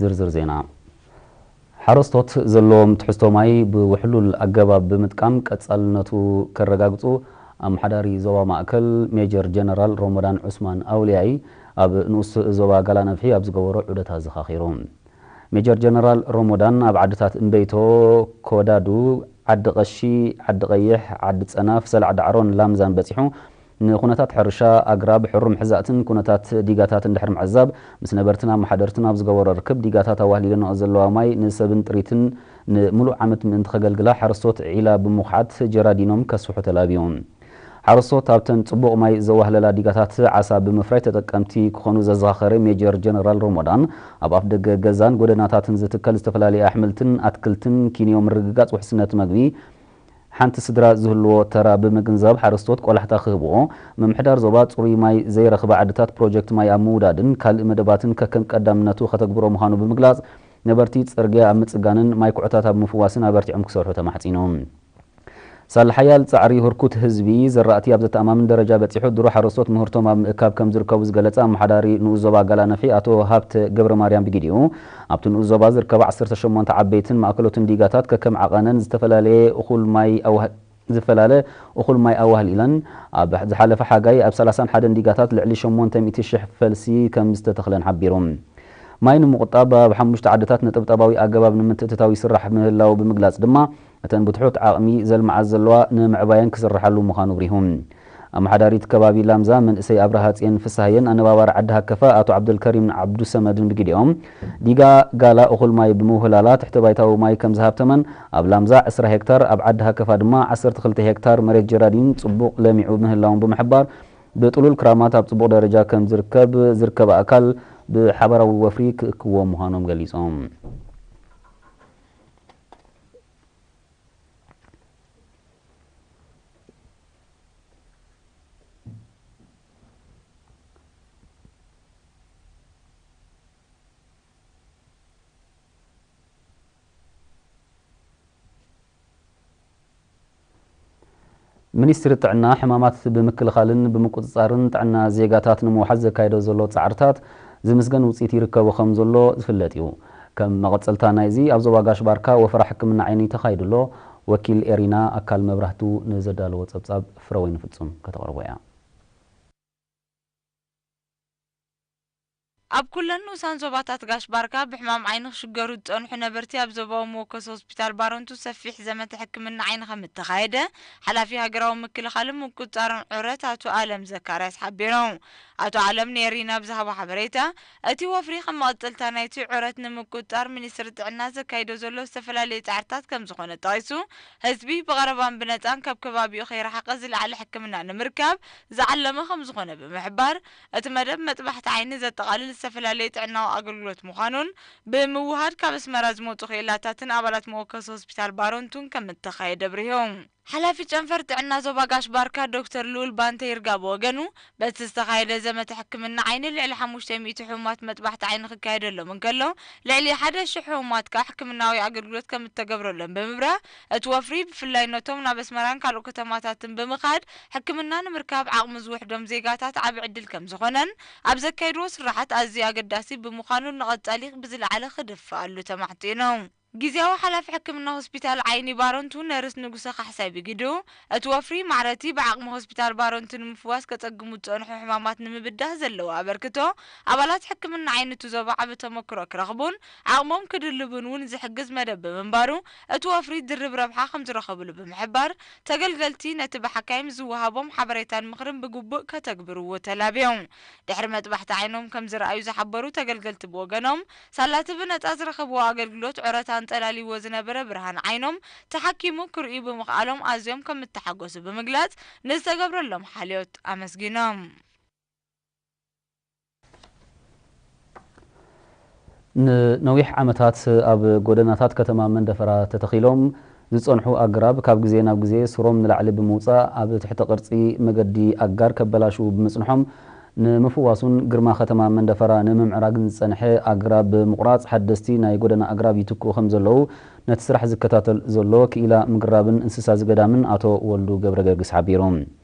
ዝርዝር ዜና። ሓረስቶት ዘለዎም ትሕዝቶ ማይ ብውሕሉል ኣገባብ ብምጥቃም ቀጻልነቱ ከረጋግጹ ኣመሓዳሪ ዞባ ማእከል ሜጀር ጀነራል ሮሞዳን ዑስማን ኣውልያይ ኣብ ንኡስ ዞባ ጋላነፍሒ ኣብ ዝገበሮ ዑደት ኣዘኻኺሩ። ሜጀር ጀነራል ሮሞዳን ኣብ ዓድታት እምበይቶ፣ ኮዳዱ፣ ዓዲ ቀሺ፣ ዓዲ ቀይሕ፣ ዓዲ ጸናፍ፣ ሰላዕ ዳዕሮን ላምዛን በጺሑ ንኩነታት ሕርሻ ኣግራብ፣ ሕሩም ሕዛእትን ኩነታት ዲጋታት እንድሕር ምዕዛብ ምስ ነበርትን ኣመሓደርትን ኣብ ዝገበሮ ርክብ፣ ዲጋታት ኣዋህሊለንኦ ዘለዋ ማይ ንሰብን ጥሪትን ንምሉእ ዓመት ምእንቲ ከገልግላ ሓረስቶት ዒላ ብምኹዓት ጀራዲኖም ከስፍሑ ተላብዩ። ሓረስቶት ኣብተን ጽቡቕ ማይ ዘዋህለላ ዲጋታት ዓሳ ብምፍራይ ተጠቀምቲ ክኾኑ ዘዘኻኸረ ሜጀር ጀነራል ሮሞዳን፣ ኣብ ኣፍደገ ገዛን ጎደናታትን ዝትከል ዝተፈላለዩ ኣሕምልትን ኣትክልትን ኪንዮ ምርግጋጽ ውሕስነት መግቢ ሓንቲ ስድራ ዝህልዎ ተራ ብምግንዛብ፣ ሓረስቶት ቆላሕታ ክህብዎ፣ ምምሕዳር ዞባ ጽሩይ ማይ ዘይረኽባ ዓድታት ፕሮጀክት ማይ ኣብ ምውዳድን ካልእ መደባትን ከከም ቀዳምነቱ ከተግብሮ ምዃኑ ብምግላጽ፣ ነበርቲ ጽርግያ ኣብ ምጽጋንን ማይ ኩዕታት ኣብ ምፍዋስን ኣበርቲዖም ክሰርሑ ተማሕጺኑ። ሳላ ሓያል ጻዕሪ ህርኩት ህዝቢ፣ ዘራእቲ ኣብ ዘተኣማምን ደረጃ በጺሑ፣ ድሮ ሓረስቶት ምህርቶም ኣብ ምእካብ ከም ዝርከቡ ዝገለጸ ኣመሓዳሪ ንኡስ ዞባ ጋላነፍሒ ኣቶ ሃብተ ገብረማርያም ብጊዲኡ፣ ኣብቲ ንኡስ ዞባ ዝርከባ ዓሰርተ ሸሞንተ ዓበይትን ማእከሎትን ዲጋታት ከከም ዓቐነን ዝተፈላለየ እኹል ማይ ኣዋህ-፣ ዝፈላለ እኹል ማይ ኣዋህሊለን፣ ኣብ ዝሓለፈ ሓጋይ ኣብ ሰላሳን ሓደን ዲጋታት ልዕሊ ሸሞንተ ሚእቲ ሽሕ ፈልሲ ከም ዝተተኽለን ሓቢሩ። ማይ ንምቑጣብ ኣብ ሓሙሽተ ዓድታት ነጠብጣባዊ ኣገባብ ንምትእትታው ይስራሕ ምህላው ብምግላጽ ድማ፣ እተን ብትሑት ዓቕሚ ዘልምዓ ዘለዋ ንምዕባየን ክስርሓሉ ምዃኑ ኣብሪሁ። ኣመሓዳሪት ከባቢ ላምዛ መንእሰይ ኣብርሃ ጽዮን ፍስሃየን ኣነባባሪ ዓዲ ሃከፋ ኣቶ ዓብደልከሪም ዓብዱሰመድን ብግዲኦም፣ ዲጋ ጋላ እኹል ማይ ብምውህላላ ትሕተ ባይታዊ ማይ ከም ዝሃብተመን፣ ኣብ ላምዛ ዕስራ ሄክታር፣ ኣብ ዓዲ ሃከፋ ድማ ዓሰርተ ክልተ ሄክታር መሬት ጀራዲን ጽቡቕ ለሚዑ ምህላውን ብምሕባር፣ ብጥሉል ክራማት ኣብ ጽቡቕ ደረጃ ከም ዝርከብ ዝርከብ ኣካል ብሓባራዊ ወፍሪ ክእክብዎ ምዃኖም ገሊጾም። ሚኒስትሪ ጥዕና፣ ሕማማት ብምክልኻልን ብምቁጽጻርን ጥዕና ዜጋታት ንምውሓስ ዘካየዶ ዘሎ ጻዕርታት ዝምስገን ውጽኢት ይርከቦ ከም ዘሎ ዝፍለጥ እዩ። ከም መቐጸልታ ናይዚ፣ ኣብ ዞባ ጋሽ ባርካ ወፈራ ሕክምና ዓይኒ ተኻይዱ ኣሎ። ወኪል ኤሪና ኣካል መብራህቱ ንዘዳለዎ ጸብጻብ ፍረወይኒ ፍጹም ከተቕርቦ እያ። ኣብ ኩለን ንኡሳን ዞባታት ጋሽ ባርካ ብሕማም ዓይኒ ክሽገሩ ዝጸንሑ ነበርቲ ኣብ ዞባዊ መወከሲ ሆስፒታል ባረንቱ ሰፊሕ ዘመተ ሕክምና ዓይኒ ከም እተኻየደ ሓላፊ ሃገራዊ ምክልኻልን ምቁጽጻርን ዑረት ኣቶ ኣለም ዘካርያስ ሓቢሮም። ኣቶ ኣለም ንኤሪና ብዝሃቦ ሓበሬታ፣ እቲ ወፍሪ ከም መቐጸልታ ናይቲ ዑረት ንምቁጽጻር ሚኒስትሪ ጥዕና ዘካይዶ ዘሎ ዝተፈላለዩ ጻዕርታት ከም ዝኾነ ጠቒሱ፣ ህዝቢ ብቐረባን ብነጻን ካብ ከባቢኡ ከይረሓቐ ዝለዓለ ሕክምና ንምርካብ ዝዓለመ ከም ዝኾነ ብምሕባር፣ እቲ መደብ መጥባሕቲ ዓይኒ ዘጠቓልል ዝተፈላለየ ጥዕናዊ ኣገልግሎት ምዃኑን ብምውሃድ ካብ ኣስመራ ዝመጹ ክኢላታትን ኣባላት መወከሲ ሆስፒታል ባረንቱን ከም እተኻየደ ኣብሪሆም። ሓላፊ ጨንፈር ጥዕና ዞባ ጋሽ ባርካ ዶክተር ልኡል ባንተ ይርጋ ብወገኑ፣ በቲ ዝተኻየደ ዘመተ ሕክምና ዓይኒ ልዕሊ ሓሙሽተ ሚእቲ ሕሙማት መጥባሕቲ ዓይኒ ክካየደሎም እንከሎ፣ ልዕሊ ሓደ ሽሕ ሕሙማት ከኣ ሕክምናዊ ኣገልግሎት ከም እተገብረሎም ብምብራህ፣ እቲ ወፍሪ ብፍላይ ነቶም ናብ ኣስመራን ካልኦት ከተማታትን ብምኻድ ሕክምና ንምርካብ ዓቕሚ ዝውሕዶም ዜጋታት ዓቢ ዕድል ከም ዝኾነን ኣብ ዘካየድዎ ስራሓት ኣዝዩ ኣገዳሲ ብምዃኑ ንቐጻሊ ብዝለዓለ ክድፍኣሉ ተማሕጺኖም። ግዝያዊ ሓላፊ ሕክምና ሆስፒታል ዓይኒ ባረንቱ ነርስ ንጉሰ ካሕሳይ ብግዱ፣ እቲ ወፍሪ ማዕረቲ ብዓቕሚ ሆስፒታል ባረንቱ ንምፍዋስ ከጸግሙ ዝጸንሑ ሕማማት ንምብዳህ ዘለዎ ኣበርክቶ፣ ኣባላት ሕክምና ዓይኒ እቲ ዞባ ዓቢ ተመክሮ ክረኽቡን ዓቕሞም ክድልቡን እውን ዝሕግዝ መደብ ብምንባሩ፣ እቲ ወፍሪ ድርብ ረብሓ ከም ዝረኸብሉ ብምሕባር፣ ተገልገልቲ ነቲ ብሓካይም ዝወሃቦም ሓበሬታን ምኽርን ብግቡእ ከተግብርዎ ተላብዮም። ድሕሪ መጥባሕቲ ዓይኖም ከም ዝረኣዩ ዝሓበሩ ተገልገልቲ ብወገኖም፣ ሳላቲ ብነጻ ዝረኸብዎ ኣገልግሎት ዑረት ኣንጸላልይዎ ዝነበረ ብርሃን ዓይኖም ተሓኪሙ ክርእዩ ብምኽኣሎም ኣዝዮም ከም እተሓጎሱ ብምግላጽ፣ ንዝተገብረሎም ሓልዮት ኣመስጊኖም። ንነዊሕ ዓመታት ኣብ ጎደናታት ከተማ መንደፈራ ተተኺሎም ዝጸንሑ ኣግራብ፣ ካብ ግዜ ናብ ግዜ ሱሮም ንላዕሊ ብምውጻእ፣ ኣብ ትሕቲ ቅርጺ መገዲ ኣጋር ከበላሽዉ ብምጽንሖም፣ ንምፍዋሱን ግርማ ከተማ መንደፈራ ንምምዕራግን ዝጸንሐ ኣግራብ ብምቑራጽ፣ ሓደስቲ ናይ ጎደና ኣግራብ ይትክኡ ከም ዘለዉ፣ ነቲ ስራሕ ዝከታተል ዘሎ ክኢላ ምግራብን እንስሳ ዝገዳምን ኣቶ ወልዱ ገብረ ገርግስ ሓቢሩ።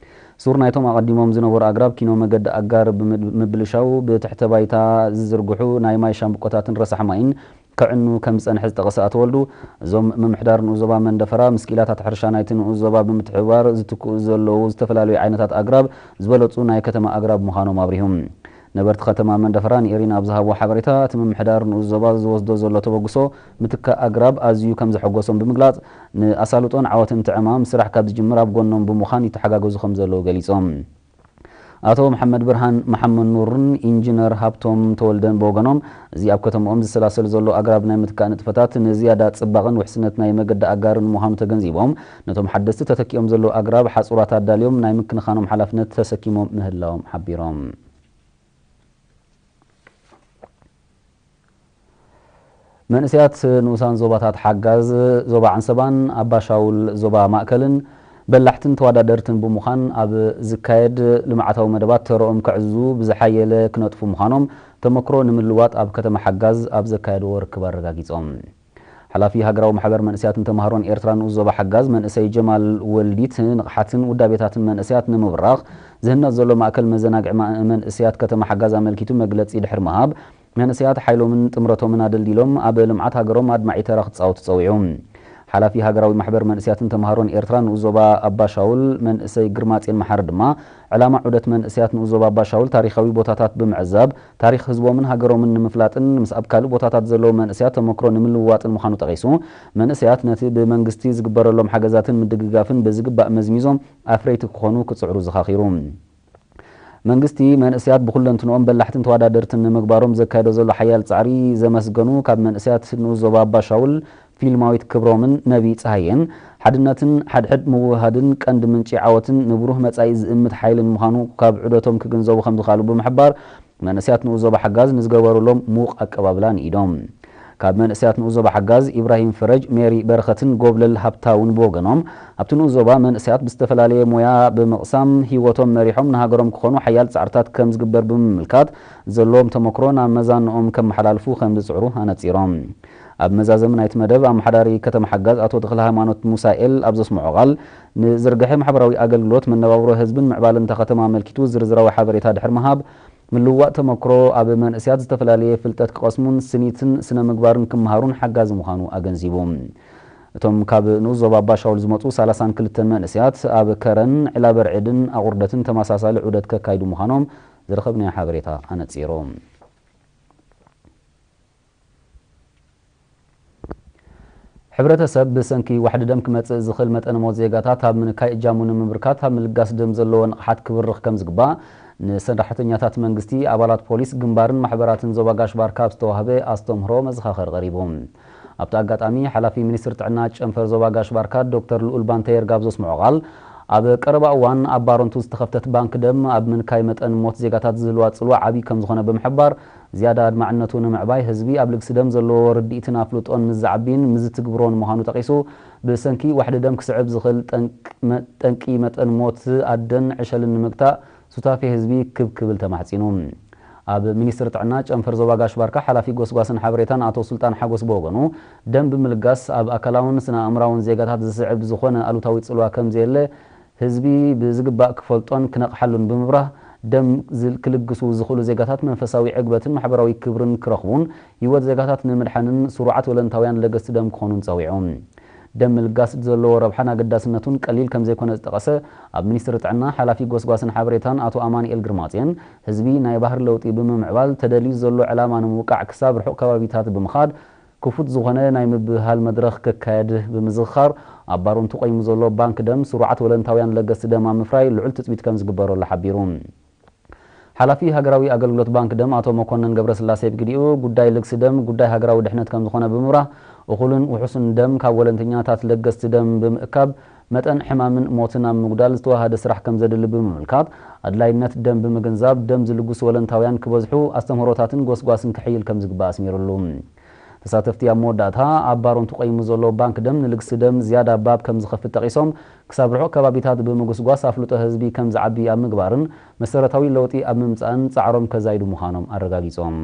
ሱር ናይቶም ኣቐዲሞም ዝነበሩ ኣግራብ ኪኖ መገዲ ኣጋር ብምድ-፣ ምብልሻው ብትሕተ ባይታ ዝዝርግሑ ናይ ማይ ሻምብቆታትን ረሳሕ ማይን ከዕኑ ከም ዝጸንሐ ዝጠቐሰ ኣቶ ወልዱ፣ እዞም ምምሕዳር ንኡስ ዞባ መንደፈራ ምስ ክኢላታት ሕርሻ ናይቲ ንኡስ ዞባ ብምትሕብባር ዝትክኡ ዘለዉ ዝተፈላለዩ ዓይነታት ኣግራብ ዝበለጹ ናይ ከተማ ኣግራብ ምዃኖም ኣብሪሁ። ነበርቲ ከተማ መንደፈራ ንኤሪና ኣብ ዝሃብዎ ሓበሬታ፣ እቲ ምምሕዳር ንኡስ ዞባ ዝወስዶ ዘሎ ተበግሶ ምትካእ ኣግራብ ኣዝዩ ከም ዘሐጎሶም ብምግላጽ፣ ንኣሳልጦን ዓወትን እቲ ዕማም ስራሕ ካብ ዝጅምር ኣብ ጎኖም ብምዃን ይተሓጋገዙ ከም ዘለዉ ገሊጾም። ኣቶ መሓመድ ብርሃን መሓመድ ኑርን ኢንጂነር ሃብቶም ተወልደን ብወገኖም፣ እዚ ኣብ ከተማኦም ዝሰላሰል ዘሎ ኣግራብ ናይ ምትካእ ንጥፈታት ንዝያዳ ጽባቕን ውሕስነት ናይ መገዲ ኣጋርን ምዃኑ ተገንዚቦም፣ ነቶም ሓደስቲ ተተኪኦም ዘለዉ ኣግራብ ሓጹራት ኣዳልዮም ናይ ምክንኻኖም ሓላፍነት ተሰኪሞም ምህላዎም ሓቢሮም። መንእሰያት ንኡሳን ዞባታት ሓጋዝ፣ ዞባ ዓንሰባን ኣባሻውል ዞባ ማእከልን በላሕትን ተወዳደርትን ብምዃን ኣብ ዝካየድ ልምዓታዊ መደባት ተረኦም ከዕዝዙ ብዝሓየለ ክነጥፉ ምዃኖም ተመክሮ ንምልዋጥ ኣብ ከተማ ሓጋዝ ኣብ ዘካየድዎ ርክብ ኣረጋጊጾም። ሓላፊ ሃገራዊ ማሕበር መንእሰያትን ተምሃሮን ኤርትራ ንኡስ ዞባ ሓጋዝ መንእሰይ ጀማል ወልዲት ንቕሓትን ውዳቤታትን መንእሰያት ንምብራኽ ዝህነጽ ዘሎ ማእከል መዘናግዒ ማ-፣ መንእሰያት ከተማ ሓጋዝ ኣመልኪቱ መግለጺ ድሕሪ ምሃብ፣ መንእሰያት ሓይሎምን ጥምረቶምን ኣደልዲሎም ኣብ ልምዓት ሃገሮም ኣድማዒ ተራ ክጻወቱ ጸዊዑ። ሓላፊ ሃገራዊ ማሕበር መንእሰያትን ተምሃሮን ኤርትራ ንኡስ ዞባ ኣባሻውል መንእሰይ ግርማጼን መሓሪ ድማ፣ ዕላማ ዑደት መንእሰያት ንኡስ ዞባ ኣባሻውል ታሪኻዊ ቦታታት ብምዕዛብ፣ ታሪኽ ህዝቦምን ሃገሮምን ንምፍላጥን ምስ ኣብ ካልእ ቦታታት ዘለዉ መንእሰያት ተመክሮ ንምልውዋጥን ምዃኑ ጠቒሱ፣ መንእሰያት ነቲ ብመንግስቲ ዝግበረሎም ሓገዛትን ምድግጋፍን ብዝግባእ መዝሚዞም ኣፍረይቲ ክኾኑ ክጽዕሩ ዘኻኺሩ። መንግስቲ መንእሰያት ብኹለንትንኦም በላሕትን ተወዳደርትን ንምግባሮም ዘካየዶ ዘሎ ሓያል ጻዕሪ ዘመስገኑ ካብ መንእሰያት ንኡስ ዞባ ኣባሻውል ፊልማዊት ክብሮምን ነቢ ጸሃየን፣ ሓድነትን ሓድሕድ ምውህሃድን ቀንዲ ምንጪ ዓወትን ንብሩህ መጻኢ ዝእምት ሓይልን ምዃኑ ካብ ዑደቶም ክግንዘቡ ከም ዝኸኣሉ ብምሕባር፣ መንእሰያት ንኡስ ዞባ ሓጋዝ ንዝገበሩሎም ምዉቕ ኣቀባብላ ንኢዶም። ካብ መንእሰያት ንኡስ ዞባ ሓጋዝ፣ ኢብራሂም ፈረጅ፣ ሜሪ በረኸትን ጎብለል ሃብታውን ብወገኖም፣ ኣብቲ ንኡስ ዞባ መንእሰያት ብዝተፈላለየ ሞያ ብምቕሳም ህይወቶም መሪሖም ንሃገሮም ክኾኑ ሓያል ጻዕርታት ከም ዝግበር ብምምልካት፣ ዘለዎም ተመክሮ ናብ መዛንኦም ከመሓላልፉ ከም ዝጽዕሩ ኣነጺሮም። ኣብ መዛዘሚ ናይቲ መደብ፣ ኣመሓዳሪ ከተማ ሓጋዝ ኣቶ ተኽለ ሃይማኖት ሙሳኤል ኣብ ዘስምዖ ቃል፣ ንዝርግሐ ማሕበራዊ ኣገልግሎት፣ መነባብሮ ህዝብን ምዕባለን እታ ከተማ ኣመልኪቱ ዝርዝራዊ ሓበሬታ ድሕሪ ምሃብ፣ ምልውዋጥ ተመክሮ ኣብ መንእሰያት ዝተፈላለየ ፍልጠት ክቐስሙን ስኒትን ስነ ምግባርን ክመሃሩን ሓጋዚ ምዃኑ ኣገንዚቡ። እቶም ካብ ንኡስ ዞባ ኣባሻውል ዝመጹ ሰላሳን ክልተን መንእሰያት ኣብ ከረን፣ ዕላበርዕድን ኣቑርደትን ተመሳሳሊ ዑደት ከካይዱ ምዃኖም ዝረኸብናዮ ሓበሬታ ኣነጺሩ። ሕብረተሰብ ብሰንኪ ዋሕዲ ደም ክመጽእ ዝኽእል መጠነ ሞት ዜጋታት ኣብ ምንካይ እጃሙ ንምብርካት ኣብ ምልጋስ ደም ዘለዎ ንቕሓት ክብርኽ ከም ዝግባእ ንሰራሕተኛታት መንግስቲ፣ ኣባላት ፖሊስ፣ ግንባርን ማሕበራትን ዞባ ጋሽ ባርካ ኣብ ዝተዋህበ ኣስተምህሮ መዘኻኸሪ ቀሪቡ። ኣብቲ ኣጋጣሚ ሓላፊ ሚኒስትሪ ጥዕና ጨንፈር ዞባ ጋሽ ባርካ ዶክተር ልኡል ባንተ የርጋ ኣብ ዘስምዖ ቃል፣ ኣብ ቀረባ እዋን ኣብ ባረንቱ ዝተኸፍተት ባንክ ደም ኣብ ምንካይ መጠን ሞት ዜጋታት ዝህልዋ ጽልዋ ዓቢ ከም ዝኾነ ብምሕባር፣ ዝያዳ ኣድማዕነቱ ንምዕባይ ህዝቢ ኣብ ልግሲ ደም ዘለዎ ርድኢትን ኣፍልጦን ምስ ዝዓቢን ምስ ዝትግብሮን ምዃኑ ጠቒሱ፣ ብሰንኪ ዋሕዲ ደም ክስዕብ ዝኽእል ጠንቅ-፣ መ-፣ ጠንቂ መጠን ሞት ኣደን ዕሸልን ንምግታእ ሱታፌ ህዝቢ ክብ ክብል ተማሕጺኑ። ኣብ ሚኒስትሪ ጥዕና ጨንፈር ዞባ ጋሽ ባርካ ሓላፊ ጎስጓስን ሓበሬታን ኣቶ ሱልጣን ሓጎስ ብወገኑ፣ ደም ብምልጋስ ኣብ ኣካላውን ስነ ኣእምራውን ዜጋታት ዝስዕብ ዝኾነ ኣሉታዊ ጽልዋ ከም ዘየለ ህዝቢ ብዝግባእ ክፈልጦን ክነቕሓሉን ብምብራህ፣ ደም ዝል-፣ ክልግሱ ዝኽእሉ ዜጋታት መንፈሳዊ ዕግበትን ማሕበራዊ ክብርን ክረኽቡን፣ ህይወት ዜጋታት ንምድሓንን ስሩዓት ወለንታውያን ለገስቲ ደም ክኾኑን ጸዊዑ። ደም ምልጋስ ዘለዎ ረብሓን ኣገዳስነቱን ቀሊል ከም ዘይኮነ ዝጠቐሰ ኣብ ሚኒስትሪ ጥዕና ሓላፊ ጎስጓስን ሓበሬታን ኣቶ ኣማኑኤል ግርማጽዮን፣ ህዝቢ ናይ ባህሪ ለውጢ ብምምዕባል ተደልዩ ዘሎ ዕላማ ንምውቃዕ ክሳብ ርሑቕ ከባቢታት ብምኻድ ክፉት ዝኾነ ናይ ምብህሃል መድረኽ ከካየድ ብምዝኽኻር፣ ኣብ ባረንቱ ቆይሙ ዘሎ ባንክ ደም ስሩዓት ወለንታውያን ለገስቲ ደም ኣብ ምፍራይ ልዑል ትጽቢት ከም ዝግበረሉ ሓቢሩ። ሓላፊ ሃገራዊ ኣገልግሎት ባንክ ደም ኣቶ መኮነን ገብረስላሴ ብግዲኡ፣ ጉዳይ ልግሲ ደም ጉዳይ ሃገራዊ ድሕነት ከም ዝኾነ ብምብራህ፣ እኹልን ውሑስን ደም ካብ ወለንተኛታት ለገስቲ ደም ብምእካብ፣ መጠን ሕማምን ሞትን ኣብ ምጉዳል ዝተዋሃደ ስራሕ ከም ዘድሊ ብምምልካት፣ ኣድላይነት ደም ብምግንዛብ፣ ደም ዝልግሱ ወለንታውያን ክበዝሑ ኣስተምህሮታትን ጎስጓስን ክሕይል ከም ዝግባእ ኣስሚሩሉ። ተሳተፍቲ ኣብ መወዳእታ፣ ኣብ ባረንቱ ቆይሙ ዘሎ ባንክ ደም ንልግሲ ደም ዝያዳ ባብ ከም ዝኸፍት ጠቒሶም፣ ክሳብ ርሑቕ ከባቢታት ብምጉስጓስ ኣፍልጦ ህዝቢ ከም ዝዓቢ ኣብ ምግባርን መሰረታዊ ለውጢ ኣብ ምምጻእን ጻዕሮም ከዛይዱ ምዃኖም ኣረጋጊጾም።